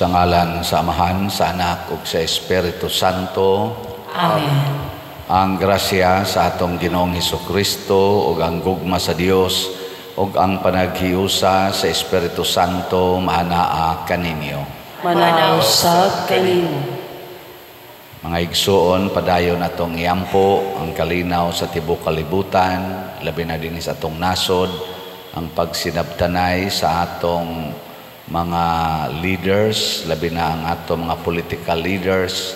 Sa ngalan sa Amahan, sa Anak ug sa Espiritu Santo. Amen. Ang grasya sa atong Ginoong Hesukristo ug ang gugma sa Dios ug ang panaghiusa sa Espiritu Santo maanaa kaninyo. Manaa usab kanimo. Mga igsuon, padayon atong iampo ang kalinaw sa tibuok kalibutan, labi na dinhi sa atong nasod, ang pagsinabtanay sa atong mga leaders, labi na ang atong mga political leaders,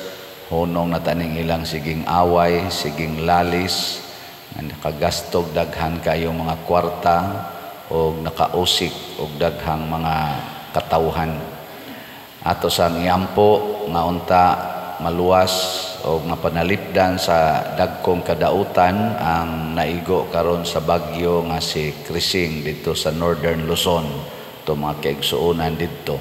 hunong na taning ilang siging away, siging lalis, nga nakagastog daghan kayong mga kwarta o nakausik og daghang mga katawhan. Ato sang iampo nga unta maluwas o mapanalipdan sa dagkong kadautan ang naigo karon sa bagyo nga si Crising didto sa Northern Luzon, to mga kaigsuonan didto.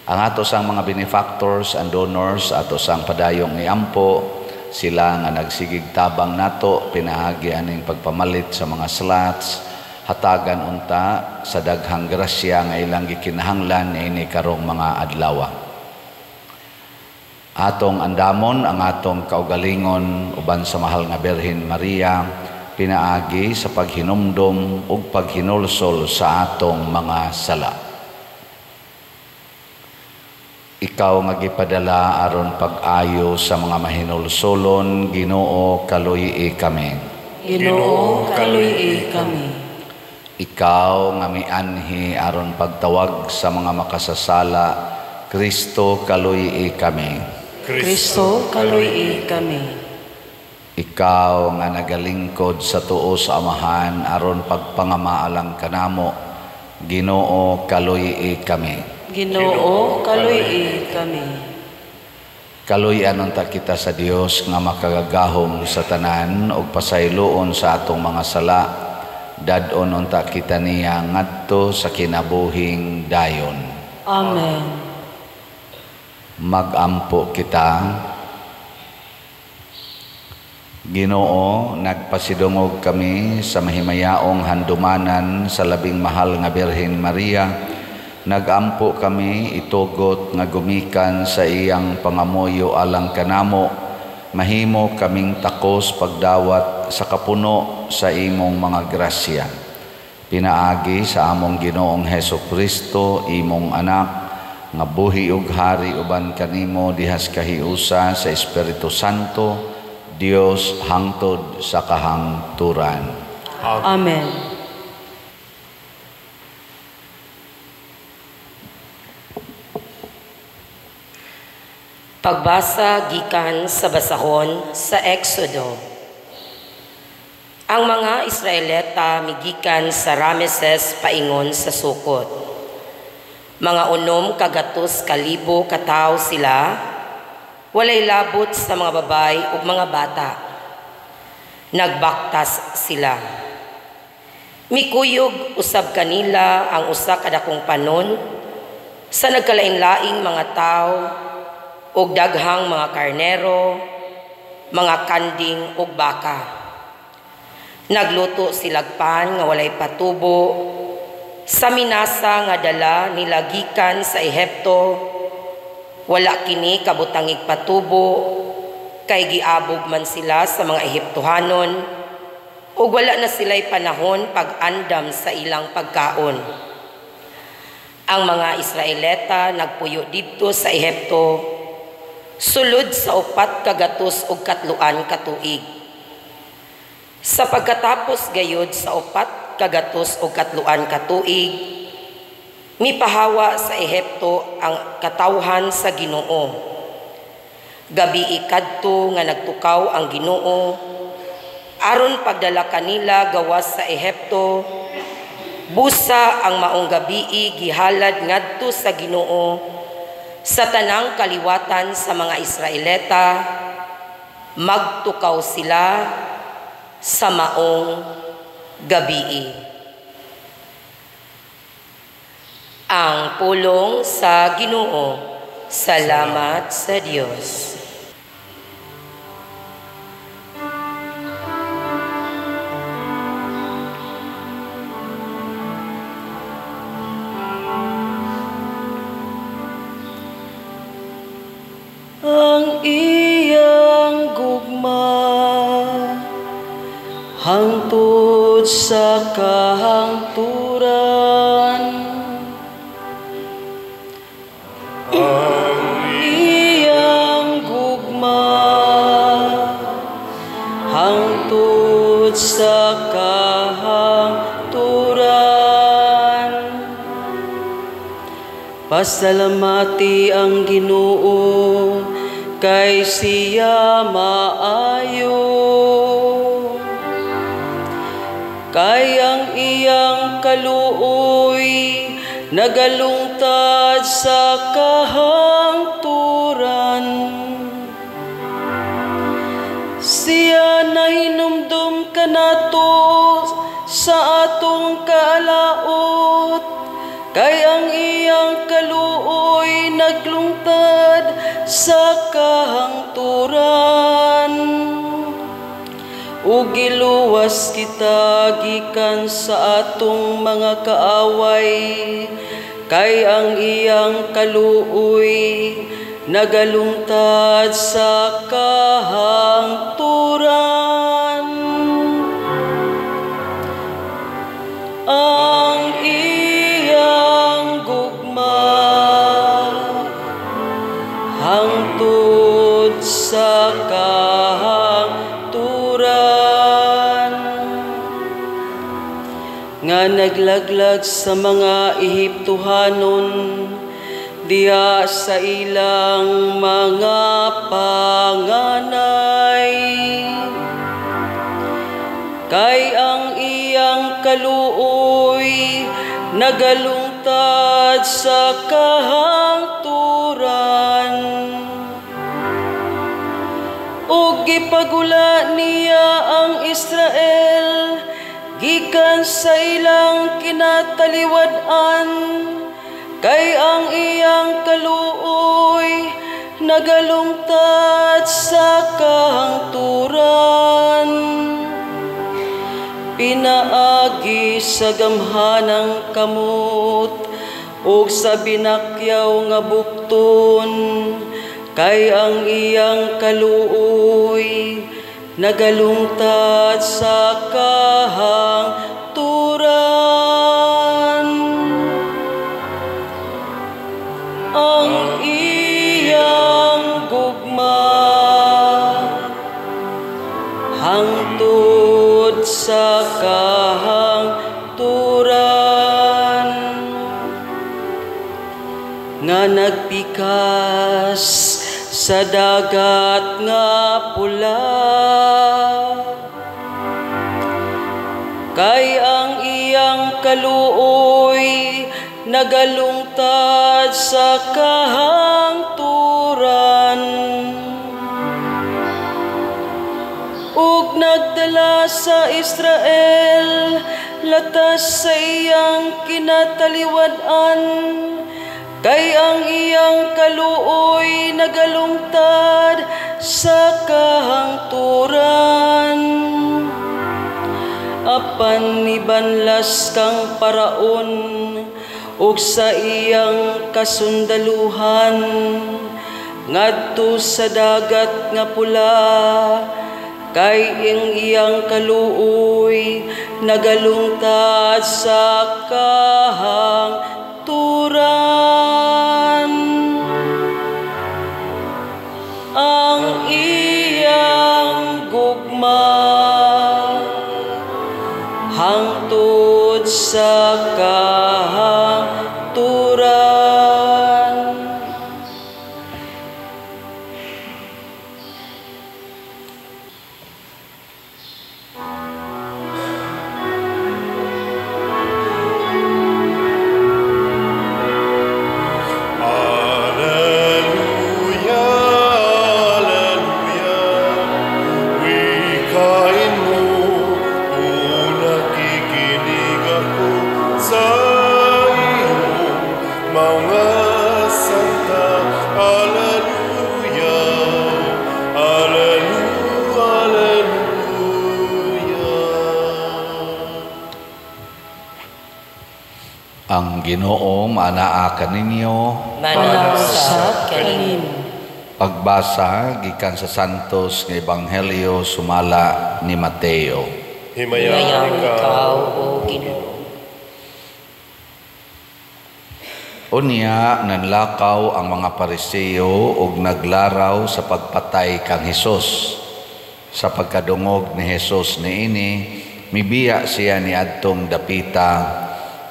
Ang ato sang mga benefactors and donors, ato sang padayong iampo sila nga nagsigig tabang nato pinaagi aning pagpamalit sa mga slots, hatagan unta sa daghang grasya nga ilang gikinahanglan niini karong mga adlaw. Atong andamon ang atong kaugalingon uban sa mahal nga Birhen Maria pinaagi sa paghinumdom ug paghinulsol sa atong mga sala. Ikaw nga gipadala aron pag-ayo sa mga mahinulsolon, Ginoo, kaluy-i kami. Ginoo, kaluy-i kami. Ikaw nga mianhi aron pagtawag sa mga makasasala, Kristo, kaluy-i kami. Kristo, kaluy-i kami. Ikaw nga nagalingkod sa tuo sa Amahan aron pagpangamaalang kanamo, Ginoo, kaluy-i kami. Ginoo, kaluy-i kami. Kaluy-an unta kita sa Dios nga makagagahom sa tanan ug pasayloon sa atong mga sala. Dad-on unta kita niya ngadto sa kinabuhing dayon. Amen. Magampo kita. Ginoo, nagpasidungog kami sa mahimayaong handumanan sa labing mahal nga Birhen Maria. Nagampo kami itugot nga gumikan sa iyang pangamuyo alang kanamo. Mahimo kaming takos pagdawat sa kapuno sa imong mga grasya. Pinaagi sa among Ginoong Heso Kristo, imong anak, nga buhi ug hari uban kanimo dihas kahiusa sa Espiritu Santo, Dios hangtod sa kahangturan. Amen. Pagbasa gikan sa basahon sa Exodo. Ang mga Israelita migikan sa Rameses paingon sa Sukot. Mga 600,000 katawo sila, walay labot sa mga babay ug mga bata. Nagbaktas sila. Mikuyog usab kanila ang usa ka dakong panon sa nagkalain-laing mga tawo ug daghang mga karnero, mga kanding ug baka. Nagluto silag pan nga walay patubo sa minasa nga dala nila gikan sa Ehipto. Wala kini kabutangig patubo kay giabog man sila sa mga Ehiptohanon ug wala na sila'y panahon pag-andam sa ilang pagkaon. Ang mga Israelita nagpuyo didto sa Ehipto sulod sa 403 ka tuig. Sa pagkatapos gayod sa 403 ka tuig, mipahawa sa Ehipto ang katawhan sa Ginoo. Gabi ikadto nga nagtukaw ang Ginoo aron pagdala kanila gawas sa Ehipto. Busa ang maong gabii gihalad ngadto sa Ginoo sa tanang kaliwatan sa mga Israelita. Magtukaw sila sa maong gabii. Ang pulong sa Ginoo. Salamat sa Dios. Hangtod sa kahangturan. Ang iyang gugma hangtod sa kahangturan. Pasalamati ang Ginoo kay siya maayo, kay ang iyang kaluoy nagalungtad sa kahangturan. Siya nahinumdum kanato sa atong kaalaot, kay ang iyang kaluoy naglungtad sa kahangturan. Ug giluwas kita gikan sa atong mga kaaway, kay ang iyang kaluoy nagalungtad sa kahangturan. Ang iyang gugma hangtod sa kahangturan, nga naglaglag sa mga Ehiptohanon diha sa ilang mga panganay. Kay ang iyang kaluoy nagalungtad sa kahangturan. Ug gipagula niya ang Israel gikan sa ilang kinataliwad-an, kay ang iyang kaluoy nagalungtad sa kahangturan. Pinaagi sa gamhanang kamot ug sa binakyaw nga bukton, kay ang iyang kaluoy nagalungtad sa kahangturan. Ang iyang gugma hangtod sa kahangturan, nga nagpikas sa Dagat nga Pula. Kay ang iyang kaluoy nagalungtad sa kahangturan. Ug nagdala sa Israel latas sa iyang kinataliwad-an, kay ang iyang kaluoy nagalungtad sa kahangturan. Apan nibanlas kang Paraon ug sa iyang kasundaluhan ngadto sa Dagat nga Pula, kay ang iyang kaluoy nagalungtad sa kahangturan. Ang iyang gugma hangtod sa kahangturan. Alleluia, alleluia, wikain mo kung nakikinig ako sa iyong mga santa. Alleluia, alleluia, alleluia. Ang Ginoo maanaa kaninyo. Manaa usab kanimo. Pagbasa gikan sa Santos nga Ebanghelyo sumala ni Mateo. Himayaon ikaw, O Ginoo. Unya nanlakaw ang mga Pariseo og naglaraw sa pagpatay kang Hesus. Sa pagkadungog ni Hesus niini, mibiya siya niadtong dapita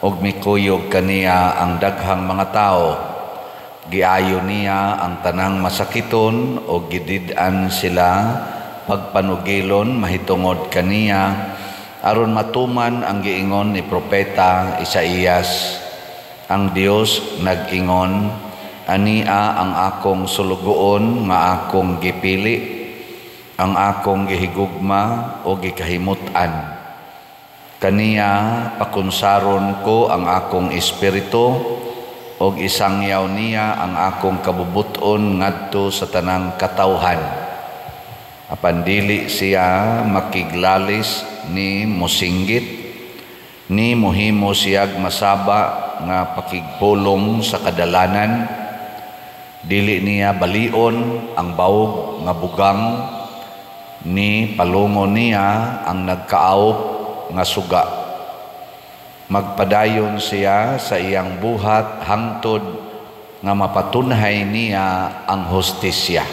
og mikuyog kaniya ang daghang mga tawo. Giayo niya ang tanang masakiton og gidid-an sila pagpanugilon mahitungod kaniya aron matuman ang giingon ni propeta Isaías. Ang Dios nag-ingon, ania ang akong sulugoon nga akong gipili, ang akong gihigugma o gikahimut-an. Kaniya pakunsaron ko ang akong espiritu og isangyaw niya ang akong kabubuton ngadto sa tanang katawhan. Apan dili siya makiglalis ni mosinggit, ni mohimo siyag masaba nga pakigpulong sa kadalanan. Dili niya balion ang bawog nga bugang, ni palungon niya ang nagkaawop nga suga. Magpadayon siya sa iyang buhat hangtod nga mapatunhay niya ang hustisya,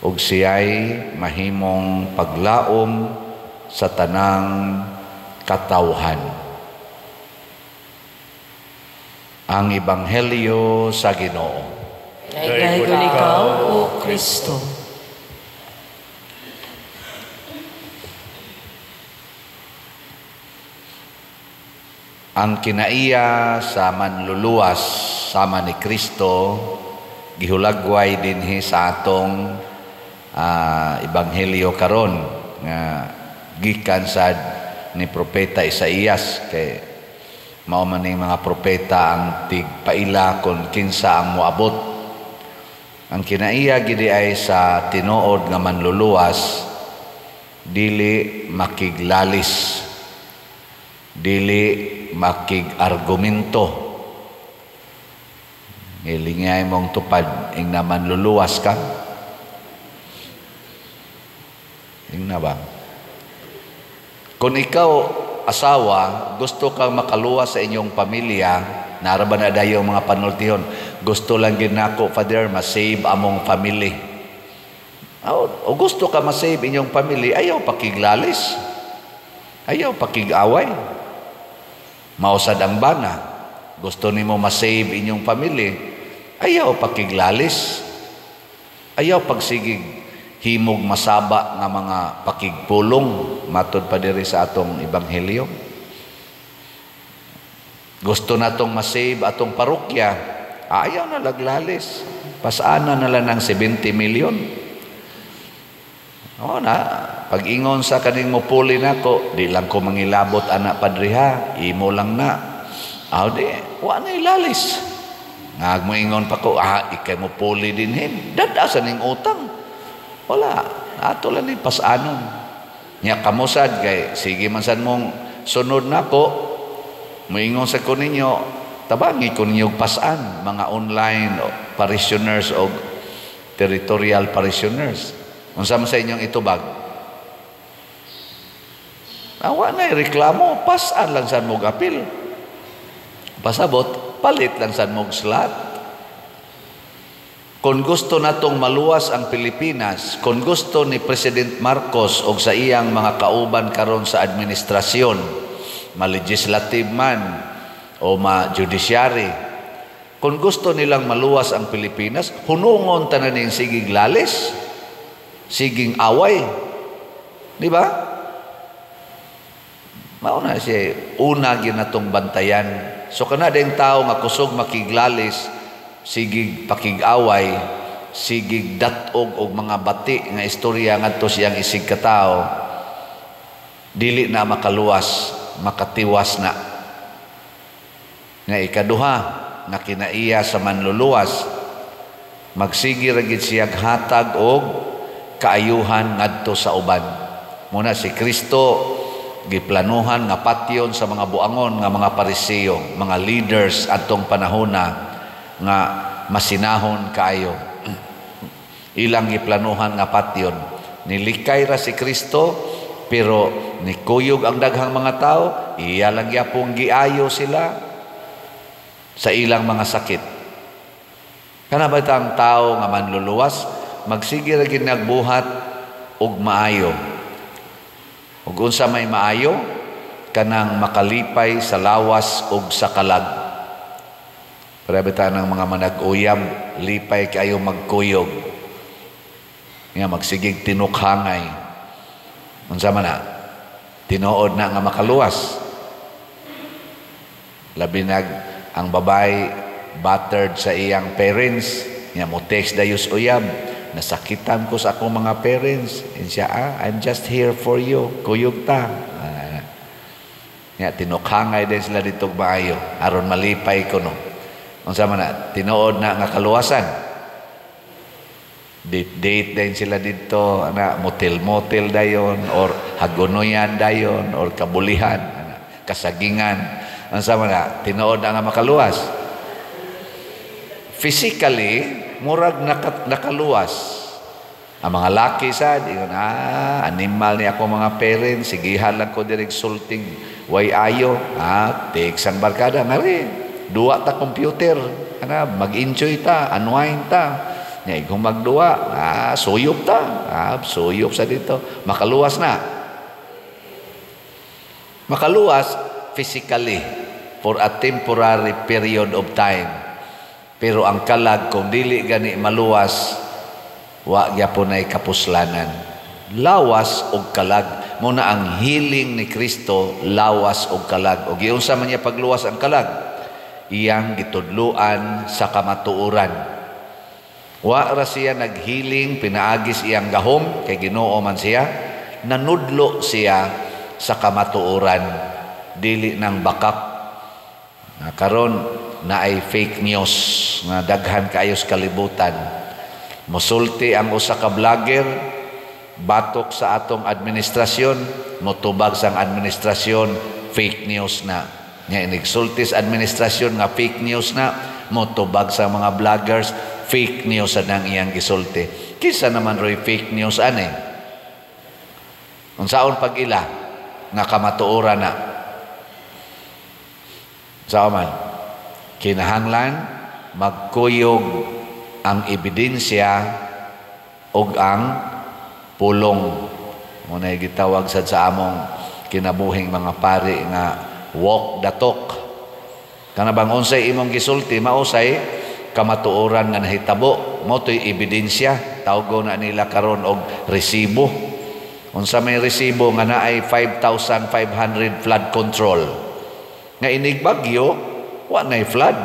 ug siya'y mahimong paglaom sa tanang katawhan. Ang Ebanghelyo sa Ginoo. Daghang ikaw, O Kristo. Ang kinaiya sa manluluwas sama ni Kristo gihulagway dinhi sa atong ebanghelyo karon nga gikan sad ni propeta Isaías, kay mao man ning mga propeta ang tigpaila kon kinsa ang moabot. Ang kinaiya gidi ay sa tinuod nga manluluwas, dili makiglalis, dili makig-argumento. Ngilingay mong tupad ing na manluluwas ka. Ing na ba? Kung ikaw asawa, gusto kang makaluwas sa inyong pamilya, naraba na dayo mga panultihon, gusto lang gid nako, Father, ma-save among family. O gusto ka ma-save inyong family, ayaw pakiglalis, ayaw pakigaway. Mausad ang bana, gusto nimo ma-save inyong family, ayaw pakiglalis, ayaw pagsigig himog masaba nga mga pakigpulong matod pa diri sa atong ebanghelyo. Gusto natong ma-save atong parokya, ayaw na laglalis, pasana na lang ng 70 million. O na, pag-ingon sa kaning mupuli nako, di lang ko mangilabot anak padre ha, imo lang na. Aw di, wa na ilalis. Ngag mo ingon pa ko, ikay mupuli dinhin, dada sa ning utang. Wala, ato lang ni pasanon. Nya kamusad kay sige man sad mong sunod nako, moingon sa ko ninyo, tabangi ko ninyo pasan mga online parishioners o territorial parishioners. Unsa man sa inyong itubag? Awa na reklamo, pasan lang sad mog apil. Pasabot, palit lang sad mog slot. Kung gusto natong maluwas ang Pilipinas, kung gusto ni President Marcos og sa iyang mga kauban karon sa administrasyon, ma-legislative man o ma-judiciary, kung gusto nilang maluwas ang Pilipinas, hunungon tanan ning sigig lalis, siging away. Di ba? Mao na siya una ginatong bantayan. So kana ding tao nga kusog makiglalis, sigig pakig-away, sigig datog og mga bati nga istorya ngadto siyang isig katao, dili na makaluwas, makatiwas na. Nga ikaduha nga kinaiya sa manluluwas, magsigi ra gid siyag hatag og kaayuhan ngadto sa uban. Muna si Kristo giplanuhan nga patyon sa mga buangon nga mga Pariseo, mga leaders adtong panahona nga masinahon kaayo. Ilang giplanuhan nga patyon. Nilikay ra si Kristo, Pero nikuyog ang daghang mga tao, iya lang gyapon giayo sila sa ilang mga sakit. Kana ba ang tao nga manluluwas, magsige ra gid nagbuhat og maayo. Ug unsa may maayo? Kanang makalipay sa lawas ug sa kalag. Para bitaw ng mga manag-uyab, lipay kayo magkuyog. Nga magsigig tinukhangay. Unsa man na? Tinuod na nga makaluwas. Labi nag ang babae battered sa iyang parents, nya mo text dayos uyab, "Nasakitan ko sa akong mga parents." And siya, "Ah, I'm just here for you. Kuyog ta." Ah, nya tinukhangay din sila dito maayo aron malipay ko no. Unsa man na? Tinuod na nga kaluwasan. Date date din sila dito, ana, motel-motel dayon or hagunoyan dayon or kabulihan, ana, kasagingan. Unsa man na? Tinuod na nga makaluwas. Physically, murag nakaluwas. Ang mga laki sad, ingon, "Ah, animal ni ako mga parents, sigihan lang ko direk sulting, way ayo, ah, text ang barkada, ngari, duwa ta computer, ana, mag-enjoy ta, unwind ta." Nya kung magduwa, ah, suyop ta, ah, suyop sa dito, makaluwas na. Makaluwas physically for a temporary period of time. Pero ang kalag, kung dili gani maluwas, wa gyapon ay kapuslanan. Lawas og kalag. Mo na ang healing ni Kristo, lawas og kalag. Og giunsa man niya pagluwas ang kalag? Iyang gitudluan sa kamatuoran. Wa ra siya naghealing pinaagis iyang gahom kay Ginoo man siya. Nanudlo siya sa kamatuoran, dili nang bakak. Na karon naay fake news nga daghan kaayo sa kalibutan. Mosulti ang usa ka vlogger batok sa atong administrasyon, motubag sang administrasyon, fake news na. Nya inigsulti sa administrasyon nga fake news na, motubag sa mga vloggers, fake news sa nang iyang gisulti. Kinsa naman roy fake news ani? Unsaon pag-ila nga kamatuoran na? Sao man? Kinahanglan magkuyog ang ebidensya ug ang pulong. Mo na gitawag sad sa among kinabuhing mga pari nga walk the talk. Kana bang unsay imong gisulti mausay kamatuoran nga nahitabo, mo to'y ebidensya, tawgo na nila karon og resibo. Unsa may resibo nga naay 5,500 flood control? Nga inig bagyo, wa nay flood.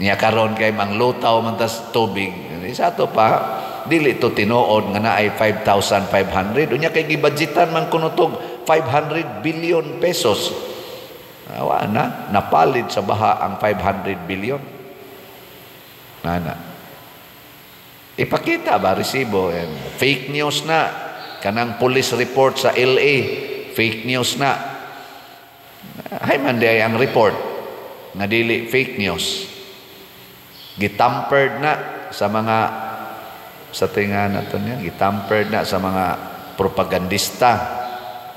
Niya karon kay manglutaw man tas tubig. Isa to pa, dili to tinuod nga naay 5,500. Unya kay gibudgetan man kuno tog 500 billion pesos. Wa na, napalid sa baha ang 500 billion. Nana. Ipakita ba resibo? Fake news na. Kanang police report sa LA, fake news na. Hay man di ang report nga dili fake news. Gitampered na sa mga sa tinga nato niya, gitampered na sa mga propagandista,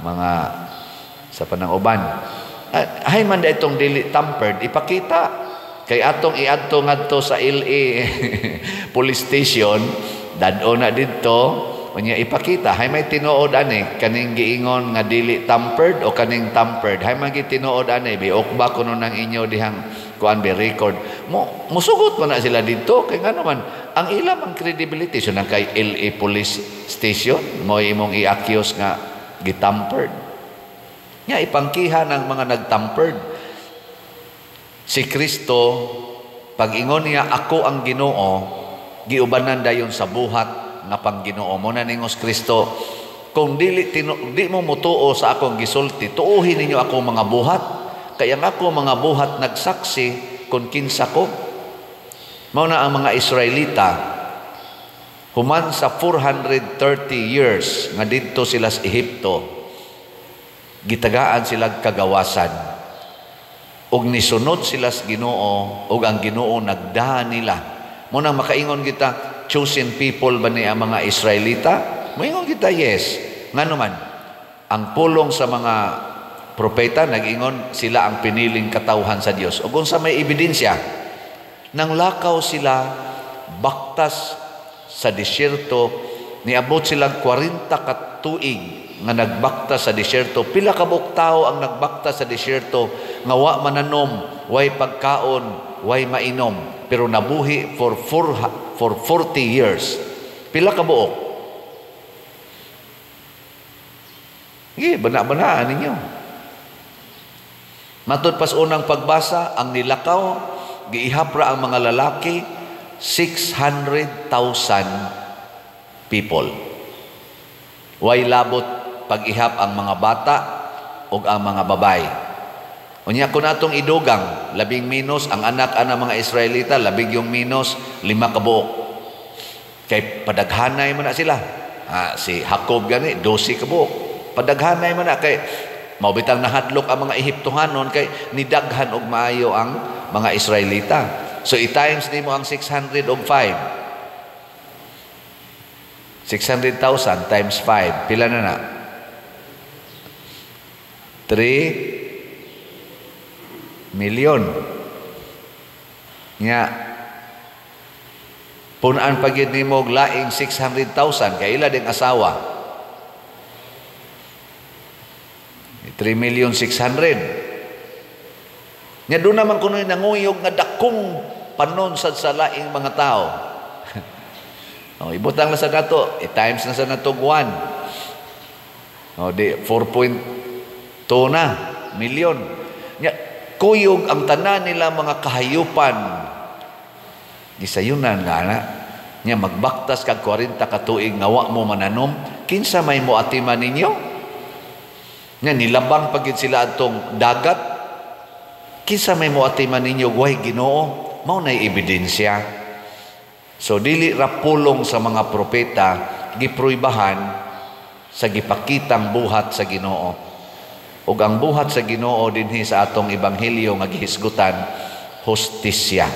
mga sa panang-uban. Hay man di itong dili tampered, ipakita. Kay atong iadto ngadto sa LA police station, dad-o na didto, unya ipakita, hay may tinuod ani, kaning giingon nga dili tampered o kaning tampered. Hay man tinuod ani, biok ba kuno nang inyo dihang kuan be record. Mo musugot man na sila didto kay ngano man ang ilang ang credibility so nang kay LA police station mo imong i-accuse nga gitampered. Nya ipangkiha ng mga nagtampered. Si Kristo, pag-ingon niya, "Ako ang Ginoo," giubanan dayon sa buhat nga pang-Ginoo. Mo na ningos Kristo, "Kung dili di mo mutuo sa akong gisulti, tuuhin ninyo ako mga buhat. Kaya ang ako mga buhat nagsaksi kung kinsa ko." Mao na ang mga Israelita, human sa 430 years nga didto sila sa Ehipto, gitagaan sila kagawasan. Ug nisunod sila sa Ginoo, ug ang Ginoo nagdaha nila. Mo nang makaingon kita, chosen people ba ni ang mga Israelita? Moingon kita, yes. Ngano man, ang pulong sa mga propeta nag-ingon sila ang piniling katawhan sa Dios. Ug unsa may ebidensya? Nang lakaw sila baktas sa disyerto, niabot silang 40 ka tuig nga nagbaktas sa disyerto. Pila ka buok tawo ang nagbaktas sa disyerto nga wa mananom, way pagkaon, way mainom, pero nabuhi for 40 years. Pila ka buok? Sige, bana-banaan ninyo. Matud pas unang pagbasa, ang nilakaw, giihapra ang mga lalaki, 600,000 people. Way labot pag-ihap ang mga bata o ang mga babae. Unya kun atong idugang, labing minus ang anak ana mga Israelita, labing yung minus 5 ka buok. Kay padaghanay man na sila. Si Jacob gani 12 ka buok. Padaghanay man na kay mao bitang nahadlok ang mga Ehiptohanon kay nidaghan og maayo ang mga Israelita. So i-times nimo ang 600 og 5. 600,000 times 5, pila na na? 3 million. Nya pun-an pa gyud nimo og laing 600,000 kay ila ding asawa. 3,600,000. Nya doon naman kuno'y nanguyog nga dakong panon sad sa laing mga tao. O, ibutang na sa nato, i-times na sa nato 1. O, di 4.2 na million. Nya kuyog ang tanan nila mga kahayupan. Gisayunan nga na. Nya magbaktas kag 40 ka tuig nga wa mo mananom, kinsa may moatiman ninyo? Nga nilabang pagid sila atong dagat, kinsa may moatiman ninyo way Ginoo? Mao nay ebidensya. So dili ra pulong sa mga propeta, gipruibahan sa gipakitang buhat sa Ginoo. Ug ang buhat sa Ginoo dinhi sa atong ebanghelyo nga gihisgutan, hustisya.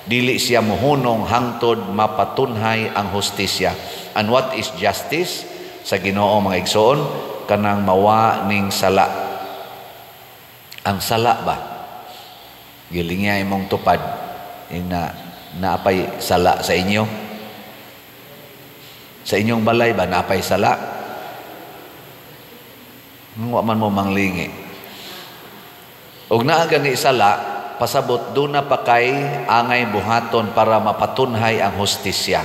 Dili siya mohunong hangtod mapatunhay ang hustisya. And what is justice sa Ginoo, mga igsoon? Kanang mawa ning sala. Ang sala ba? Gilingya imong tupad ina naapay sala sa inyo? Sa inyong balay ba naapay sala? Wa man mo manglingi. Og naa gani sala, pasabot duna pa kay angay buhaton para mapatunhay ang hustisya.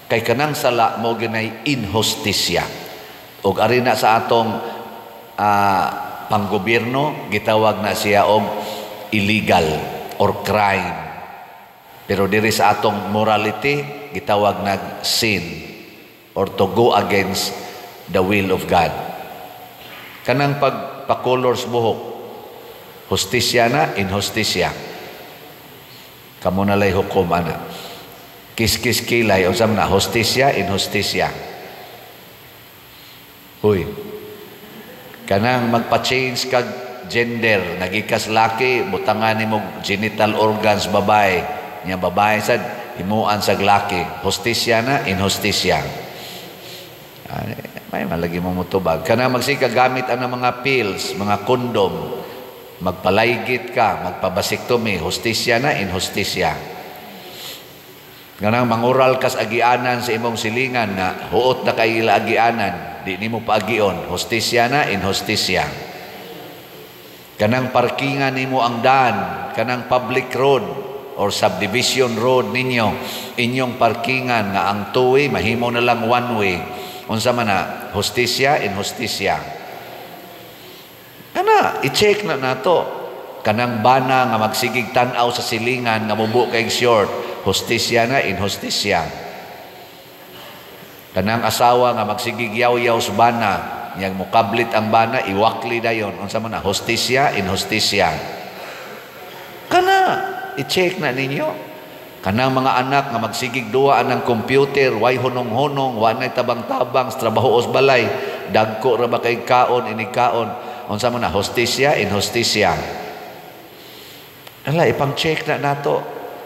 Kay kanang sala mo ginay inhustisya. Og ari na sa atong panggobyerno, gitawag na siya og illegal or crime. Pero diri sa atong morality, gitawag nag sin or to go against the will of God. Kanang pagpakolors buhok, hustisya na, inhustisya. Kamo na lay hukom ana. Kiskis kilay, unsa man na, hustisya, inhustisya. Uy, kanang magpa-change kag gender, nagikas laki, butangan nimo genital organs babae, nya babae sad himuan sag laki, hustisya na, inhustisya. Ay, may malagi mo motubag. Kanang magsika gamit ang mga pills, mga kondom, magpalaygit ka, magpabasiktomy, hustisya na, inhustisya. Kanang mangural kas agianan sa imong silingan nga huot na kay ila agianan, di nimo paagion, hustisya na, inhustisya. Kanang parkingan nimo ang daan, kanang public road or subdivision road ninyo, inyong parkingan nga ang two-way mahimo na lang one way. Unsa man na, hustisya, inhustisya. Kana i-check na nato. Kanang bana nga magsigig tan-aw sa silingan nga mubo kay short, hustisya na, inhustisya. Kanang asawa nga magsigig yaw-yaw sa bana, yang mukablit ang bana, iwakli dayon. Unsa man na, hustisya, inhustisya. Kana i-check na ninyo. Kanang mga anak nga magsigig duwa anang computer, way hunong-hunong, wa nay tabang-tabang sa trabaho os balay, dagko ra ba kay kaon ini kaon. Unsa man na, hustisya, inhustisya. Ala, ipang-check na nato.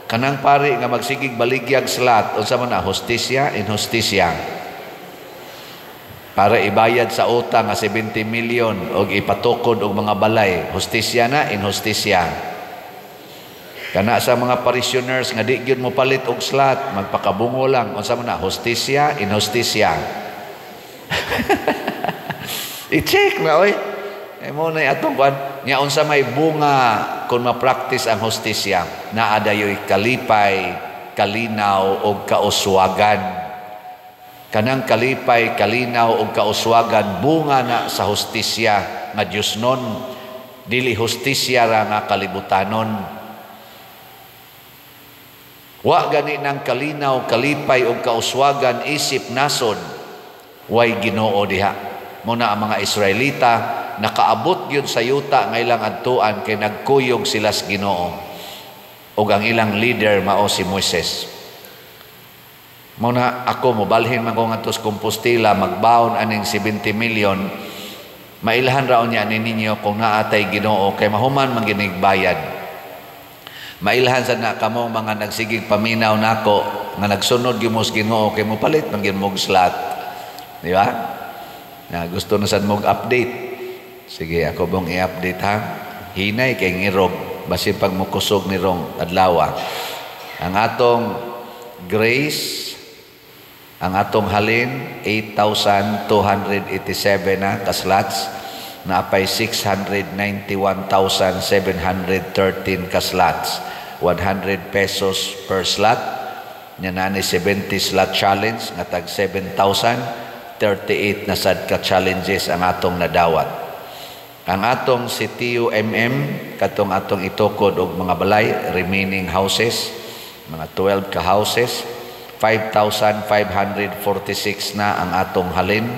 Kanang pari nga magsigig baligyag slat, unsa man na, hustisya, inhustisya. Para ibayad sa utang nga 70 million og ipatukod og mga balay, hustisya na, inhustisya? Kana sa mga parishioners nga di gyud mo palit og slot, magpakabungo lang, unsa man na, hustisya, inhustisya? I-check na, oy. Eh, mo na atong kuan nya, unsa may bunga kung ma-practice ang hustisya? Naa dayoy kalipay, kalinaw og kauswagan. Kanang kalipay, kalinaw og kauswagan, bunga na sa hustisya nga Diyosnon, dili hustisya ra nga kalibutanon. Wa gani ng kalinaw, kalipay og kauswagan isip nasod, way Ginoo diha. Muna ang mga Israelita nakaabot gyud sa yuta nga ilang adtuan kay nagkuyog sila sa Ginoo ug ang ilang leader mao si Moises. Muna ako, mobalhin man ko ngadto sa Compostela, magbaon aning 70 million, mailhan ra unya ni ninyo kung naa tay Ginoo kay mahuman man ginig bayad. Mailhan sad na kamo mga nagsigig paminaw nako nga nagsunod gyud mo sa Ginoo kay mopalit man gyud mo slot. Di ba? Na gusto na sad mo update. Sige, ako bong i-update ha. Hinay kay ngirog basin pag mokusog ni rong adlaw. Ang atong Grace, ang atong halin, 8,287 na ka-slots, naapay 691,713 ka-slots. 100 pesos per slot. Nya na ni 70 slot challenge nga tag 7,038 na sad ka challenges ang atong nadawat. Ang atong CTU MM, katong atong itukod og mga balay, remaining houses, mga 12 ka houses, 5,546 na ang atong halin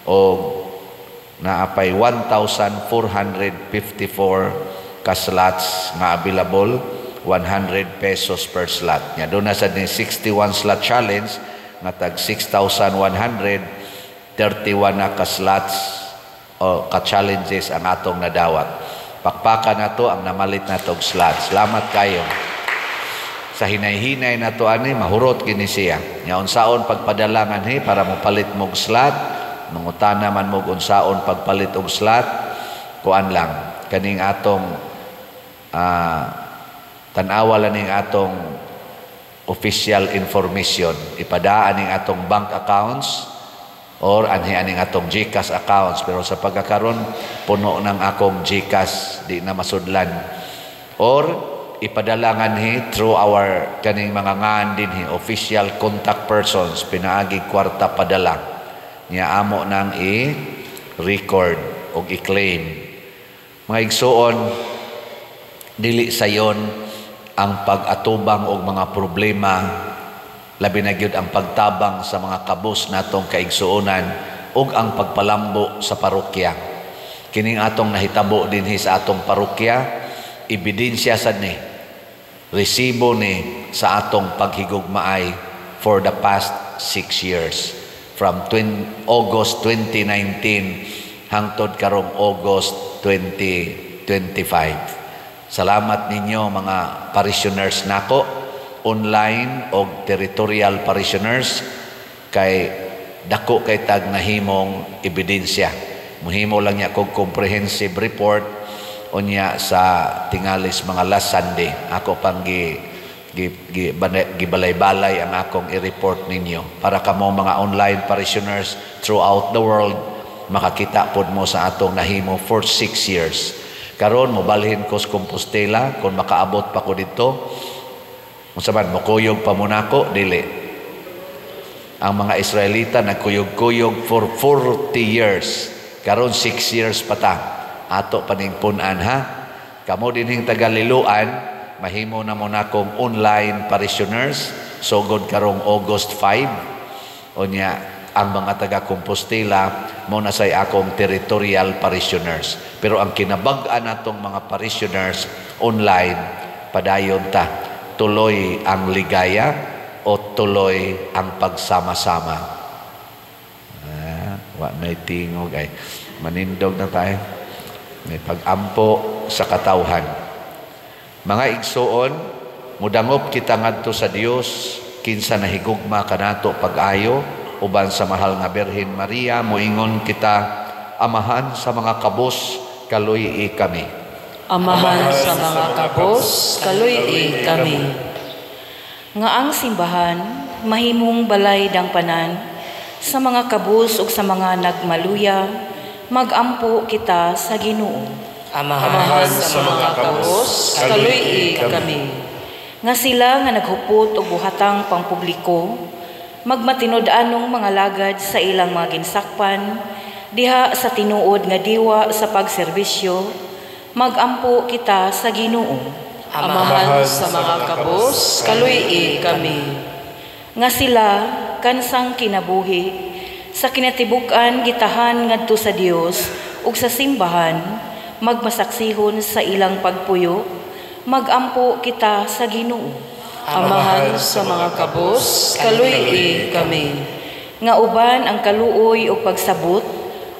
o naapay 1,454 ka slots nga available, 100 pesos per slot. Nya doon na sa ni 61 slot challenge nga tag 6,131 na ka slots o ka challenges ang atong nadawat. Pakpakan nato ang namalit na og slot. Salamat kayo. Sa hinay-hinay na to ani, mahurot kini siya. Nya unsaon pagpadala nganhi para mopalit mog slot, mangutana man mo unsaon pagpalit og slot, kuan lang kaning atong tan-awa lang ning atong official information. Ipadaan ning atong bank accounts or anhi aning atong GCash accounts, pero sa pagkakaron puno ng akong GCash, di na masudlan, or ipadala nganhi through our kaning mga ngan dinhi, official contact persons, pinaagi Kwarta Padala. Nya amo nang i-record og i-claim. Mga igsuon, dili sayon ang pag-atubang og mga problema, labi na gyud ang pagtabang sa mga kabus natong kaigsuonan ug ang pagpalambo sa parokya. Kining atong nahitabo dinhi sa atong parokya, ebidensya sad ni, resibo ni sa atong paghigugmaay for the past 6 years, from 20, August 2019 hangtod karong August 2025. Salamat ninyo, mga parishioners nako, online o territorial parishioners, kay dako kay tag nahimong ebidensya. Muhimo lang niya kog comprehensive report unya sa tingalis mga last Sunday. Ako pang gi, gi, gi, gibalay-balay ang akong i-report ninyo para kamo mga online parishioners throughout the world makakita pod mo sa atong nahimo for 6 years. Karon mobalhin ko sa Compostela kung makaabot pa ko dito. Unsa man, mokuyog pa mo nako? Dili. Ang mga Israelita nagkuyog-kuyog for 40 years. Karon 6 years pa ta. Ato paning punan ha. Kamo dinhing taga-Liloan, mahimo na mo nakong online parishioners sugod karong August 5. Unya ang mga taga Compostela mo na say akong territorial parishioners. Pero ang kinabag-an natong mga parishioners online, padayon ta, tuloy ang ligaya o tuloy ang pagsama-sama. Ah, wa na tingog ay manindog na tayo. May pag-ampo sa katawhan. Mga igsuon, mudangop kita ngadto sa Dios kinsa nahigugma kanato pag-ayo. Uban sa mahal nga Birhen Maria, moingon kita, Amahan sa mga kabos, kaluy-i kami. Amahan sa mga kabos, kaluy-i kami. Nga ang simbahan, mahimong balay dangpanan, sa mga kabos ug sa mga nagmaluya, magampo kita sa Ginoo. Amahan sa mga kabos, kaluy-i kami. Nga sila nga naghupot og buhatang pangpubliko, magmatinud-anong mga lagad sa ilang mga ginsakpan, diha sa tinuod nga diwa sa pagserbisyo, magampo kita sa Ginoo. Amahan sa mga kabos, kaluy-i kami. Nga sila kansang kinabuhi, sa kinatibuk-an gitahan ngadto sa Dios ug sa simbahan, magmasaksihon sa ilang pagpuyo, magampo kita sa Ginoo. Amahan sa mga kabos, kaluy-i kami. Nga uban ang kaluoy ug pagsabot,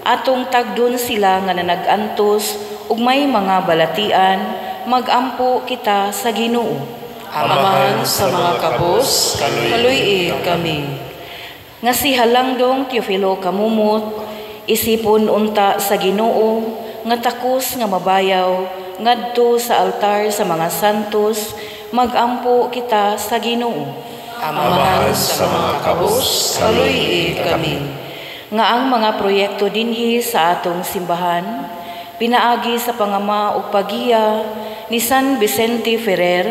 atong tagdon sila nga nanagantos ug may mga balatian, magampo kita sa Ginoo. Amahan sa mga kabos, kaluy-i kami. Nga si Halangdong Teofilo Camomot, isipon unta sa Ginoo, nga takos nga mabayaw, ngadto sa altar sa mga santos, magampo kita sa Ginoo. Amahan sa mga kabos, kaluy-i kami. Nga ang mga proyekto dinhi sa atong simbahan, pinaagi sa pangama ug pagiya ni San Vicente Ferrer,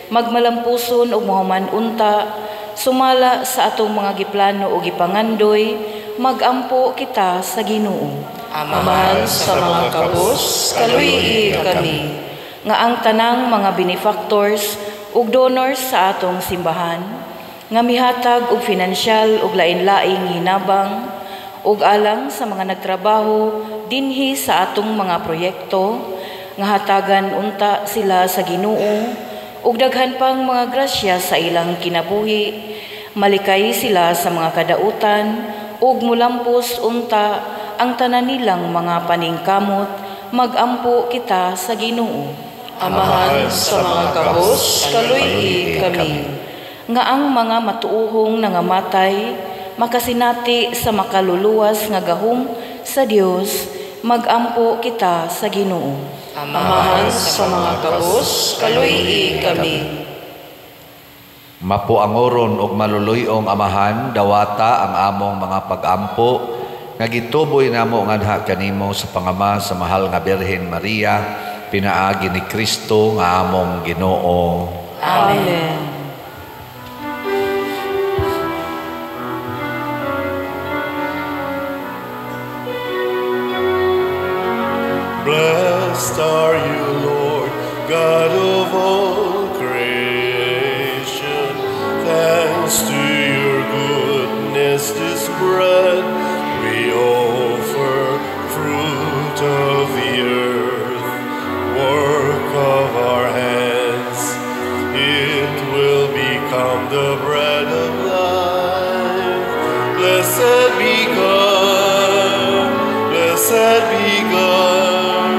magmalampuson ug mohuman unta, sumala sa atong mga giplano ug gipangandoy, magampo kita sa Ginoo. Amahan sa mga kabos, kaluy-i kami. Nga ang tanang mga benefactors ug donors sa atong simbahan, nga mihatag og finansyal ug lain-laing hinabang, ug alang sa mga nagtrabaho dinhi sa atong mga proyekto, nga hatagan unta sila sa Ginoo ug daghan pang mga grasya sa ilang kinabuhi, malikay sila sa mga kadautan ug mulampos unta ang tanan nilang mga paningkamot, magampo kita sa Ginoo. Amahan sa mga kabos, kaluy-i kami. Nga ang mga matuohong nangamatay, makasinati sa makaluluwas nga gahom sa Dios, magampo kita sa Ginoo. Amahan sa mga kabos, kaluy-i kami. Mapuangoron og maluluy-ong Amahan, dawata ang among mga pagampo, nga gituboy namo nganha kanimo sa pangama sa mahal nga Birhen Maria, pinaagi ni Kristo nga among Ginoo. Amen. Blessed are you, Lord, God of all creation. Thanks to your goodness, this bread we offer, fruit of the earth, work of our hands. It will become the bread of life. Blessed be God, blessed be God,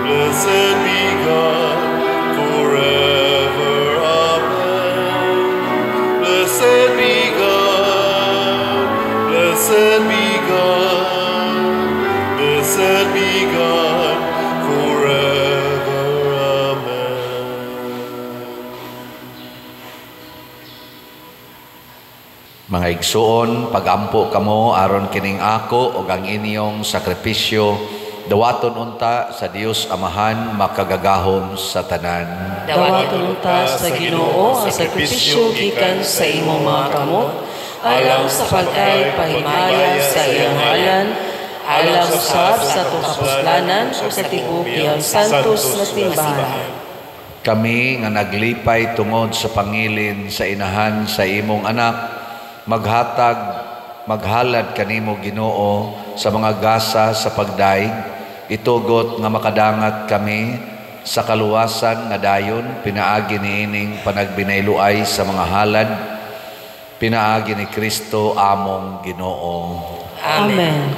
blessed be God forever. Amen. Blessed be God, blessed be God, blessed be God forever. Amen. Mga igsuon, pagampo kamo aron kining ako ug ang inyong sakripisyo dawaton unta sa Dios Amahan makagagahom sa tanan. Dawaton unta sa Ginoo ang sakripisyo gikan sa imong mga kamot, alang sa pagkay pahimaya sa iyang ngalan, alang usab sa atong kapuslanan ug sa tibuok iyang santos nga simbahan. Kami nga naglipay tungod sa pangilin sa inahan sa imong anak, maghatag, maghalad kanimo Ginoo sa mga gasa sa pagdaig, itugot nga makadangat kami sa kaluwasan nga dayon pinaagi niining panagbinayluay sa mga halad, pinaagi ni Kristo among Ginoo. Amen.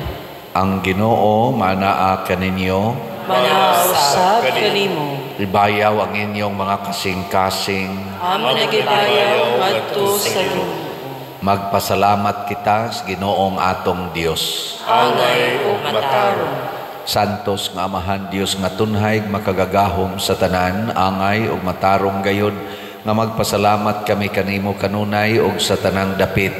Ang Ginoo manaa kaninyo, Manaa usab kanimo. Ibayaw ang inyong mga kasing-kasing. Amo nagibayaw ngadto sa Ginoo. Magpasalamat kita sa Ginoong atong Dios. Angay ug matarong. Santos nga Amahan Dios nga tunhay makagagahom sa tanan, angay ug matarong gayod nga magpasalamat kami kanimo kanunay ug sa tanang dapit,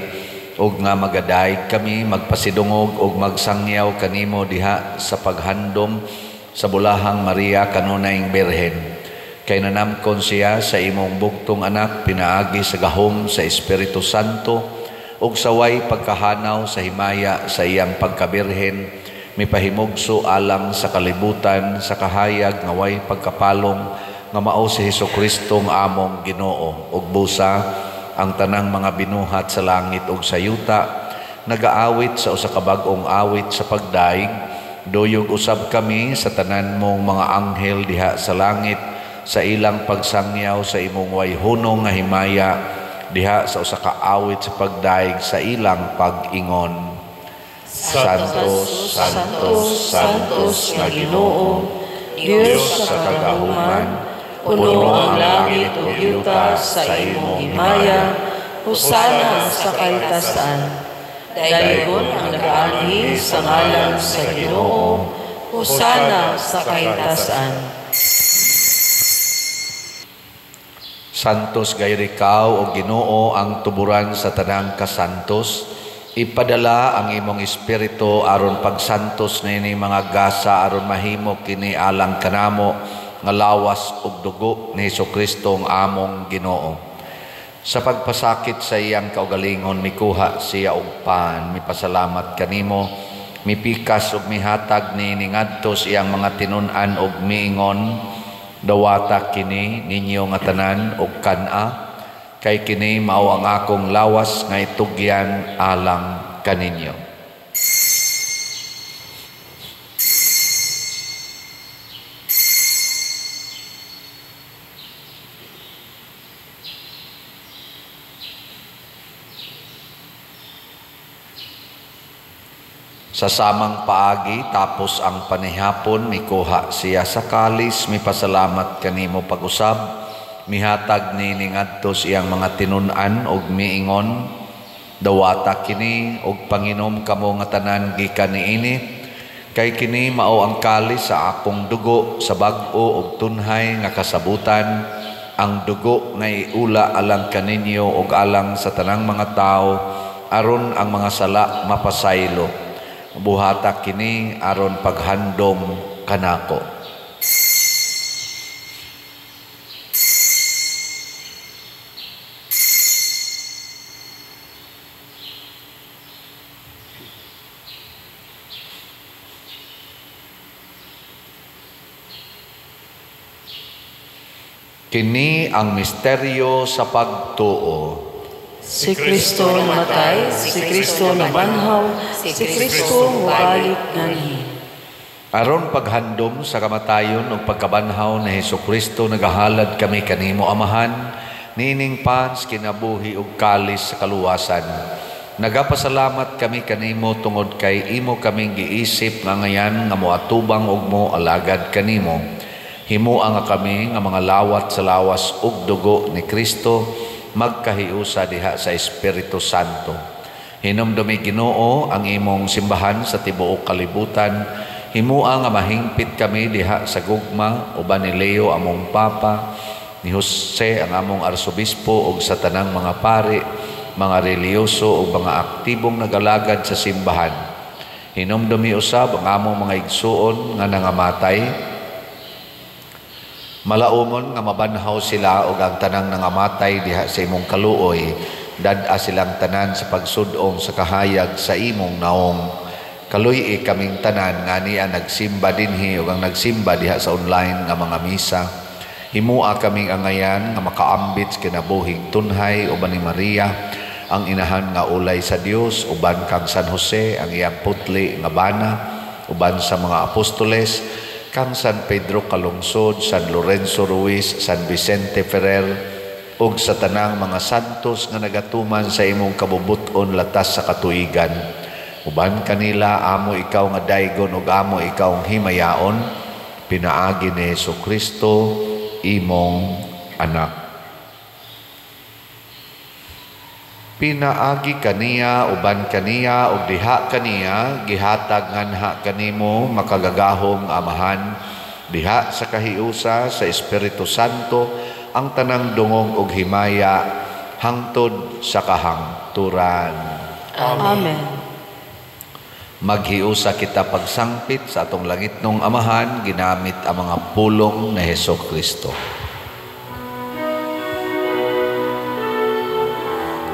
ug nga magadayeg kami magpasidungog ug magsangyaw kanimo diha sa paghandom sa bulahang Maria kanunayng Birhen. Kay nanamkon siya sa imong bugtong anak pinaagi sa gahom sa Espiritu Santo ug saway pagkahanaw sa himaya sa iyang pagkabirhen, mipahimugso alang sa kalibutan sa kahayag nga way pagkapalong nga mao si Hesukristo nga among Ginoo. Ug busa ang tanang mga binuhat sa langit ug sa yuta nagaawit sa usa ka bag-ong awit sa pagdaig. Duyog usab kami sa tanan mong mga anghel diha sa langit sa ilang pagsangyaw sa imong way hunong nga himaya diha sa usa ka awit sa pagdaig sa ilang pag-ingon. Santo, Santo, Santos nga Ginoo, Dios sa kagahuman, puno ang langit ug yuta sa imong himaya, hosana sa kahitasan. Daygon ang nagaanhi sa ngalan sa Ginoo, hosana sa kahitasan. Santos gayud ikaw o Ginoo ang tuburan sa tanang kasantos. Ipadala ang imong espiritu aron pagsantos niini mga gasa aron mahimo kini alang kanamo nga lawas ug dugo ni Hesukristo ang among Ginoo. Sa pagpasakit sa iyang kaugalingon mikuha siya og pan, mipasalamat kanimo, mipikas ug mihatag niini ngadto sa iyang mga tinun-an ug miingon, dawata kini ninyo nga tanan og kan-a, kay kini mao ang akong lawas nga itugyan alang kaninyo. Sa samang paagi tapos ang panihapon mikuha siya sa kalis, mipasalamat kanimo pag-usab, mihatag niini ngadto sa iyang mga tinun-an ug miingon, dawata kini ug panginom kamo nga tanan gikan niini, kay kini mao ang kalis sa akong dugo sa bag-o ug tunhay nga kasabutan, ang dugo nga iula alang kaninyo ug alang sa tanang mga tawo aron ang mga sala mapasaylo. Buhata kini aron paghandom kanako. Kini ang misteryo sa pagtuo. Si Kristo namatay, si Kristo nabanhaw, si Kristo mubalik nganhi. Aron paghandom sa kamatayon ug pagkabanhaw ni Hesukristo, nagahalad kami kanimo Amahan, niining pans kinabuhi ug kalis sa kaluwasan. Nagapasalamat kami kanimo tungod kay imo kaming giisip nga ngayan nga moatubang ug mo alagad kanimo. Himoa nga kami nga mga lawat sa lawas ug dugo ni Kristo magkahiusa diha sa Espiritu Santo. Hinumdumi Ginoo ang imong simbahan sa tibuok kalibutan. Himoa nga mahingpit kami diha sa gugma uban ni Leo among Papa, ni Jose ang among Arsobispo ug sa tanang mga pari, mga relihiyoso ug mga aktibong nagalagad sa simbahan. Hinumdumi usab ang among mga igsuon nga nangamatay. Malaumon nga mabanhaw sila og ang tanang nangamatay diha sa imong kaluoy, dad-a silang tanan sa pagsud-ong sa kahayag sa imong naong. Kaluy-i kaming tanan nga niya nagsimba dinhi ug ang nagsimba diha sa online nga mga misa. Himoa kaming angayan nga makaambit sa kinabuhing tunhay uban ni Maria ang inahan nga ulay sa Dios, uban kang San Jose ang iyang putli nga bana, uban sa mga apostoles, kang San Pedro Calungsod, San Lorenzo Ruiz, San Vicente Ferrer, ug sa tanang mga santos nga nagatuman sa imong kabubut-on latas sa katuigan. Uban kanila amo ikaw nga daygon ug amo ikaw ang himayaon, pinaagi ni Hesukristo imong anak. Pinaagi kaniya, uban kaniya, ug diha kaniya, gihatag nganha kanimo makagagahom Amahan, diha sa kahiusa sa Espiritu Santo ang tanang dungog ug himaya hangtod sa kahangturan. Amen. Maghiusa kita pagsangpit sa atong langitnong Amahan, ginamit ang mga pulong ni Hesus Kristo.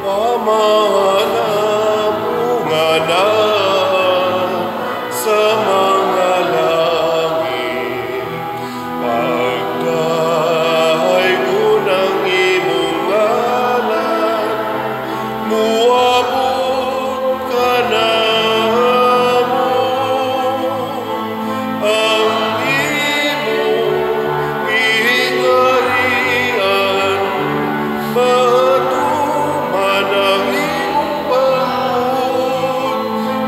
Ama namo nga naa sa mga langit, pagdaygon ang imong ngalan, muabot kanamo ang imong gingharian, matuman ang imong pagbuot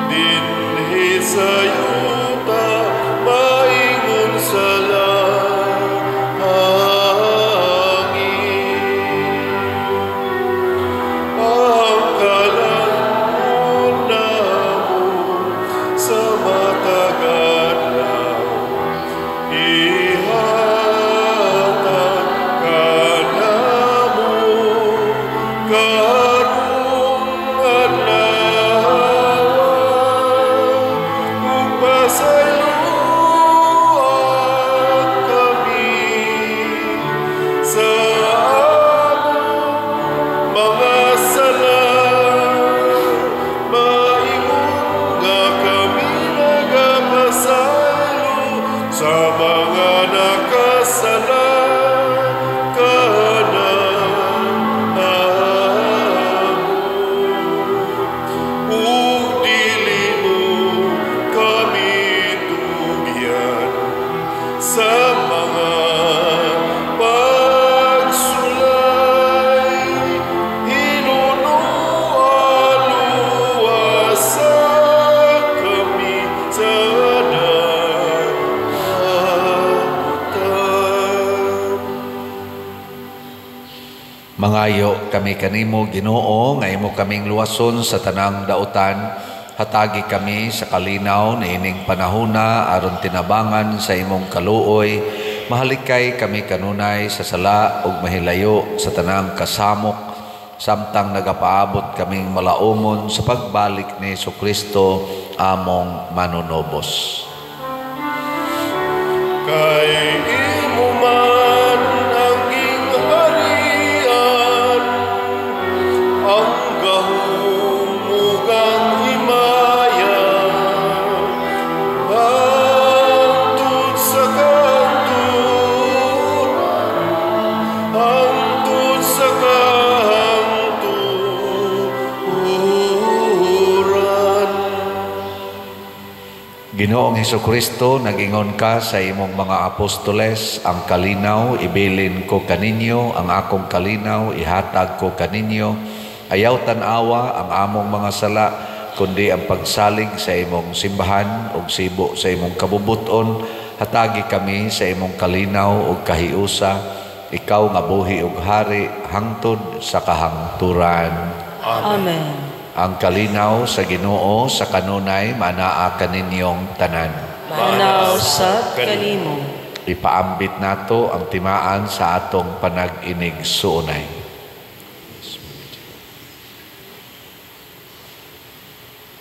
dinhi sa yuta maingon sa langit. Ang kalan-on namo sa matag adlaw, ihatag kanamo karong adlaw, ug pasayloa kami sa among mga sala, maingon nga kami nagapasaylo sa mga nakasala kanamo, ug dili mo kami tugyan sa mga pagsulay, hinunoa luwasa kami sa dautan. Mangayo kami kanimo, Ginoo, nga imo kaming luwason sa tanang dautan. Hatagi kami sa kalinaw niining panahona aron tinabangan sa imong kaluoy. Mahalikay kami kanunay sa sala ug mahilayo sa tanang kasamok, samtang nagapaabot kaming malaumon sa pagbalik ni Hesukristo among manunobos. Kay imo man ang gingharian, ang gahom ug ang himaya, hangtod sa kahangturan, hangtod sa kahangturan. Ginoong Hesukristo, nag-ingon ka sa imong mga apostoles, ang kalinaw ibilin ko kaninyo, ang akong kalinaw ihatag ko kaninyo. Ayaw tan-awa ang among mga sala, kundi ang pagsalig sa imong simbahan ug sibo sa imong kabubuton. Hatagi kami sa imong kalinaw ug kahiusa, ikaw nga buhi ug hari hangtod sa kahangturan. Amen. Ang kalinaw sa Ginoo sa kanunay manaa kaninyong tanan. Manaw sa kanimo. Ipaambit nato ang timaan sa atong panag-inig suunay.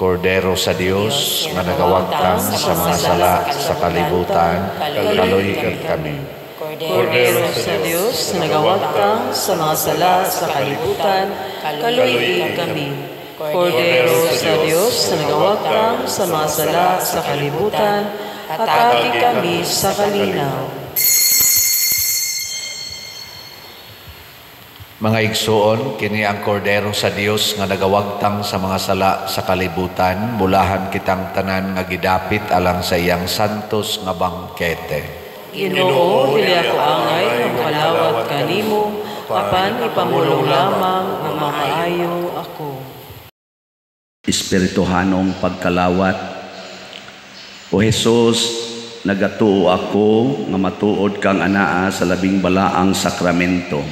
Kordero sa Dios nga nagawagtang sa mga sala sa kalibutan, kaluoy kami. Kordero sa Dios nga nagawagtang sa mga sala sa kalibutan, kaluoy kami. Kordero sa Dios na nagawagtang sa mga sala sa kalibutan, hatagi kami sa kalinaw. Mga igsuon, kini ang Kordero sa Dios nga nagawagtang sa mga sala sa kalibutan, bulahan kitang tanan nga gidapit alang sa iyang santos nga bangkete. Ginoo, dili ako angay nga mokalawat kanimo, apan ipamulong lamang nga maayo ako. Espirituhanong pagkalawat. O Hesus, nagatuo ako nga matuod kang anaa sa labing balaang sakramento.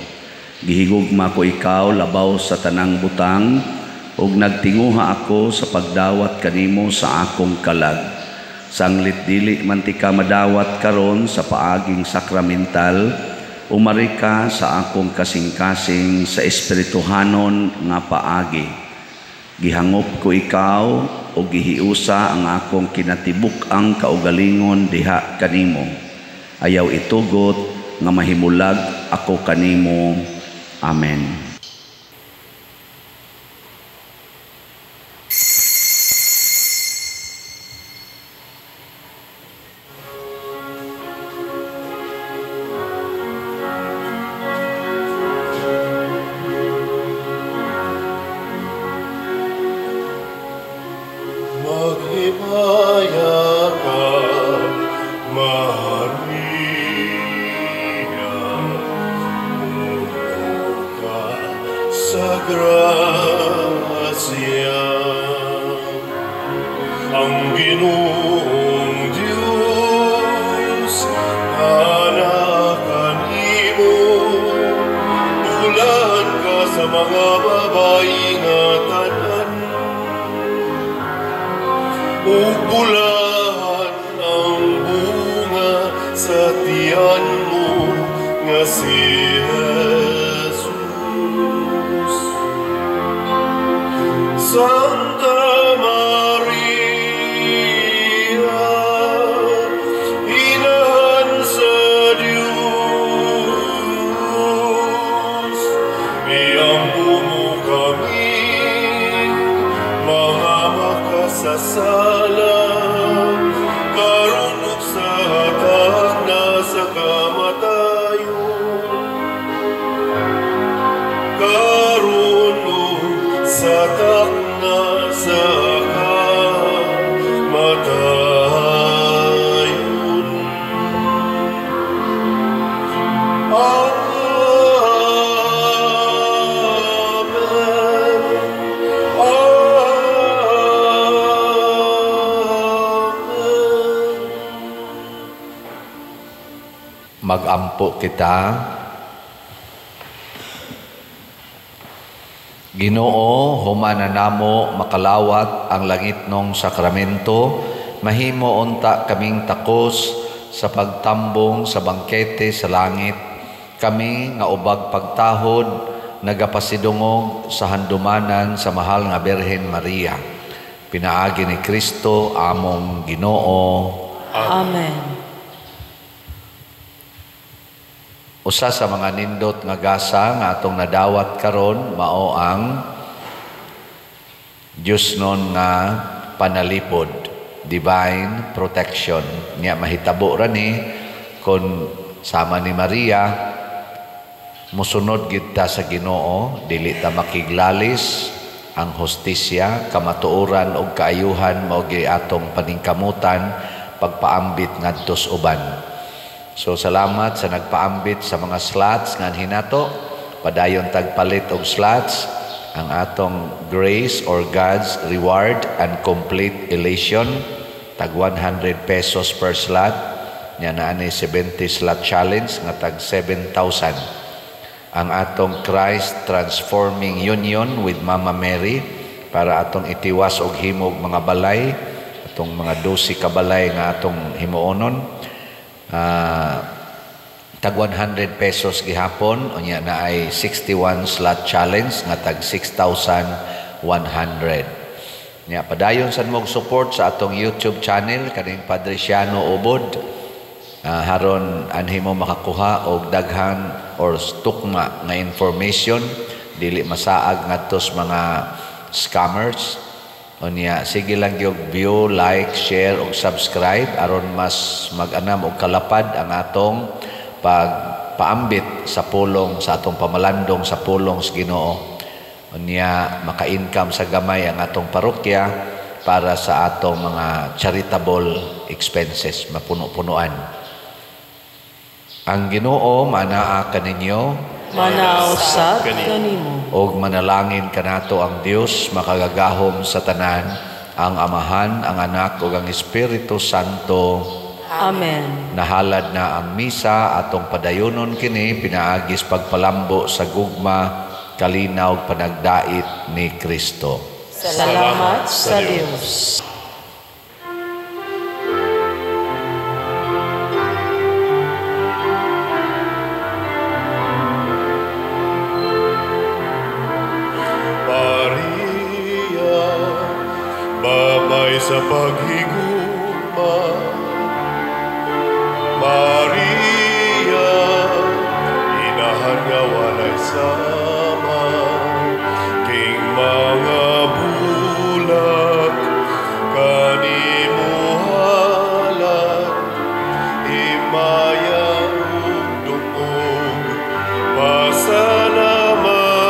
Gihigugma ko ikaw labaw sa tanang butang ug nagtinguha ako sa pagdawat kanimo sa akong kalag. Sanglit dili man tika madawat karon sa paaging sakramental, umari ka sa akong kasing-kasing sa espirituhanon nga paagi. Gihangop ko ikaw o gihiusa ang akong kinatibuk-ang kaugalingon diha kanimo. Ayaw itugot nga mahimulag ako kanimo. Amen. Maghimaya ka, Maria, puno ka sa grasya. Ang Ginoong Diyos, anaa kanimo, bulahan ka sa mga babayi nga tanan, ug bulahan ang bunga sa tiyan mo nga si Jesus. Santa Maria, Inahan sa Diyos, iampo mo kami, mga makasasala, karon ug sa takna sa kamatayon. Karon ug sa takna sa kamatayon. Amen. Amen. Magampo kita. Ginoo, humana namo makalawat ang langitnong sakramento, mahimo unta kaming takos sa pagtambong sa bangkete sa langit. Kami nga ubag pagtahod nagapasidungog sa handumanan sa mahal nga Birhen Maria. Pinaagi ni Kristo among Ginoo. Amen. Usa sa mga nindot nga gasa nga atong nadawat karon mao ang Diyosnon nga panalipod, divine protection. Nya mahitabo ra ni kon sama ni Maria musunod gid ta sa Ginoo, dili ta makiglalis ang hustisya, kamatuoran ug kaayuhan mao gyud atong paningkamutan pagpaambit ngadto sa uban. So salamat sa nagpaambit sa mga slots nga hinato. Padayon tagpalit og slots ang atong grace or God's reward and complete elation tag 100 pesos per slot. Nya naa ni 70 slot challenge nga tag 7,000. Ang atong Christ Transforming Union with Mama Mary para atong itiwas og himog mga balay, atong mga 12 ka balay nga atong himuonon. Tag 100 pesos gihapon, unya na ay 61 slot challenge nga tag 6,100. Nya padayon sad mo support sa atong YouTube channel kaning Padre Siano Ubod. Haron anhi mo makakuha og daghan or tukma nga information, dili masaag ngadto sa mga scammers. Unya sige lang gyud view, like, share ug subscribe aron mas mag-anam og kalapad ang atong pagpaambit sa pulong sa atong pamalandong sa pulong sa Ginoo. Unya maka-income sa gamay ang atong parokya para sa atong mga charitable expenses, mapuno-punuan. Ang Ginoo manaa kaninyo, Manaa usab kanimo. Og manalangin kanato ang Dios makagagahom sa tanan, ang Amahan, ang Anak ug ang Espiritu Santo. Amen. Nahalad na ang misa, atong padayonon kini pinaagis pagpalambo sa gugma, kalinaw ug panagdait ni Kristo. Salamat sa Dios. Maria, babay sa paghigugma. Maria, inahan nga walay sama, king mga bulak kanimo halat, himaya ug dungog pasalamat.